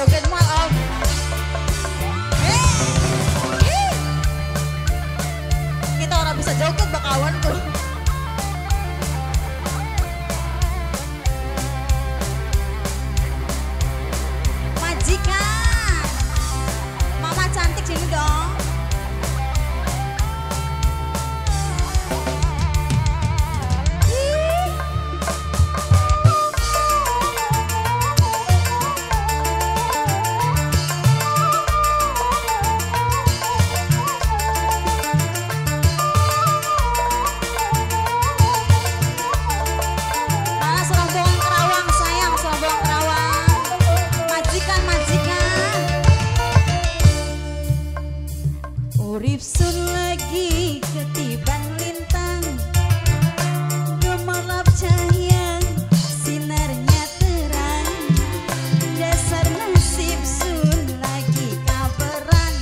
Joget mal om. Kita orang bisa joget bakawan tuh. Majikan, mama cantik sini dong. Urip sun lagi ketiban lintang, gemerlap cahaya sinarnya terang. Dasar nasib sun lagi kaberan,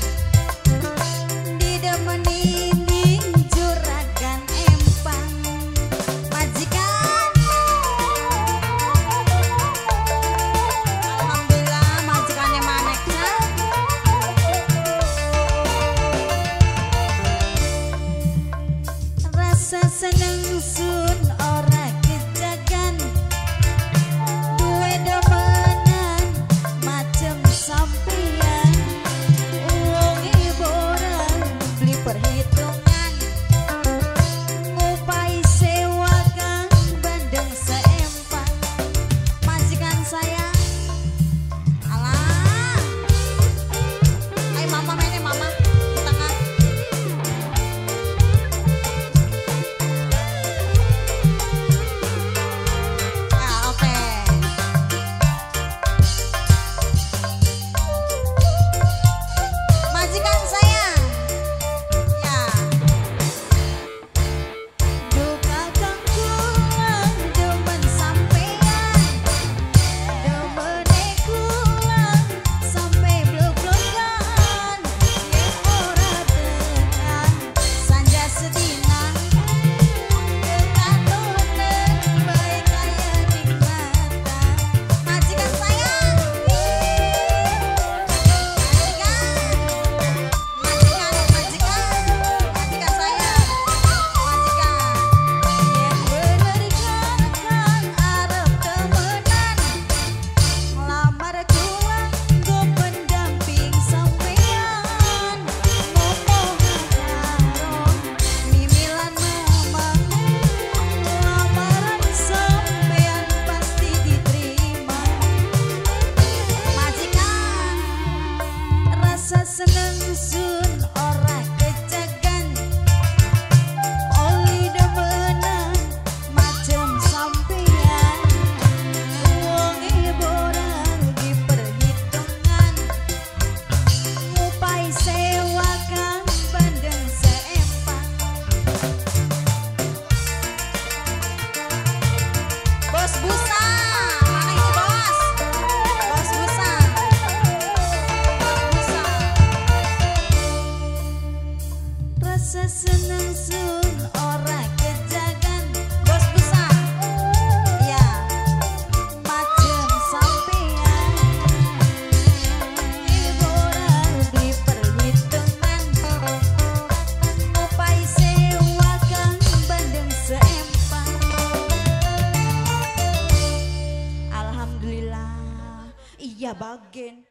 didemeni ning juragan empang. Majikan, alhamdulillah majikannya maneka. Rasa seneng sun ora kejagan, duwe demenan macem sampeyan. Wonge borang beli perhitungan, ngupai sewa kang bandeng seempang. Majikan saya, alah, ayo mama mainnya mama di tengah. Rasa seneng sun ora kejagan, oli demenan macem sampeyan. Wonge borang diperhitungan, ngupai sewa kang bandeng seempang. Bos busa, mana ini bos? Bos busa. Rasa seneng sun ora kejagan, bos besar, ya macem sampean. Iboran di perhitungan, ngupai sewa kang bandeng seempang. Alhamdulillah, iya bagen.